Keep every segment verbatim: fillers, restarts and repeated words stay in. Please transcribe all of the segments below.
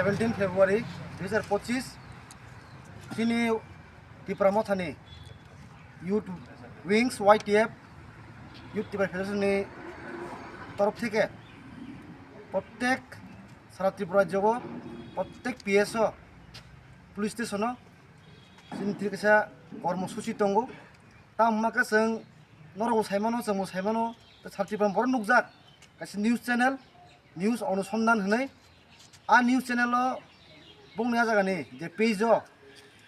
Seventeen February dui hajar pochis, chini Tipra Mothani Youth Wings, Y T F, Youth Tipra Federation ni torof theke prottek sara Tripura jogo prottek P S o police station o chini thik kaisa kormo suchi tongo. Tamo hwnba khe chwng norokbo saimano, chwngbo saimano, tei sara Tripura borok nukjak kaisa news channel, News Onusondhan hwnwi. A news channel o bongni a jagani je page o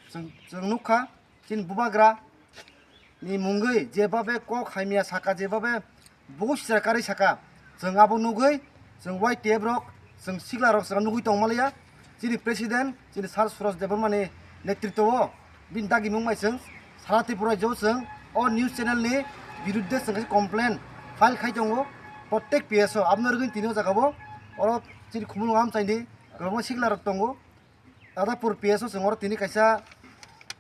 chwng, chwng nukha, chini bubagra ni mungwi jebabe kok hamya saka, jebabe bugo sira karwi saka, chwng abo nugwi chwng Y T F rok, chwng sikla rok chwng nugwi tongmaliya. Chini president, chini sir Suraj Debbarma ni netritwo o bini dagimung bai chwng sara Tripura rajyo chwng o news channel ni birudde chwng kaisa complain file khai tongo prottek P S o. Aboni rwgwini tini o jaga o oro chini Khumulwng Amchaini kwbangma sikla rok tongo. Dadapur P S o chwng oro tini kaisa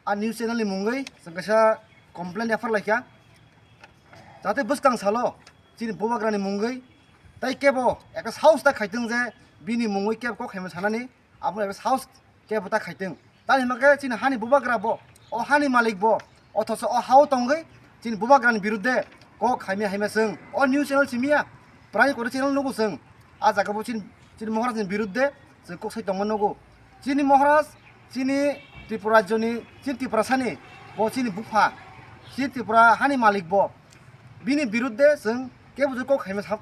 a news channel ni mungwi chwng kaisa complain yapharlaikha, jate bwskang salo chini bubagrani mungwi tai kebo ekta sahos ta khaitwng je bini mungwi kebo kok khaima sanani, abo ekta sahos kebo ta khaitwng. Tani hwnba khe chini hani bubagra bo, o hani malik bo, othocho o hao tongwi chini bubagrani birudde kok khaimya haimya chwng o news channel simiya, prai kore channel nugo chwng. A jaga bo chini, chini Maharaj ni birudde chwng kok sai tongma nugo. Chini Maharaj, chini Tripura rajyoni, chini Tiprasani, bo chini bupha, chini Tripura hani malik bo. Bini birudde chwng kebo je kok khaima sam-,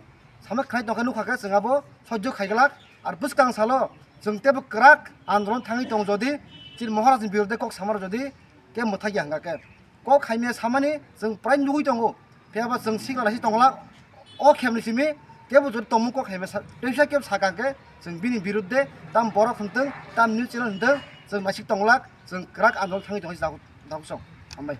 samai khnai tongkha nukha khe chwng abo sojjo khaiglak. Ar bwskang salo chwng tebo kwrak andolon thangwi tong jodi chini Maharaj ni birudde kok samaro jodi kebo mwthai ya hwnga khe. Kok khaimya samani chwng prai nugwi tongo. Phiya ba chwng sikla laisi tongla, o khemni simi kebo jodi tongmung kok khaimya sa-, teisa kebo sakha khe chwng bini birudde tam borok hwntwng, tam news channel hwntwng, chwng naisik tonglak, chwng kwrak andolon thangwi tongwi dabu-, dabuso. Hambai.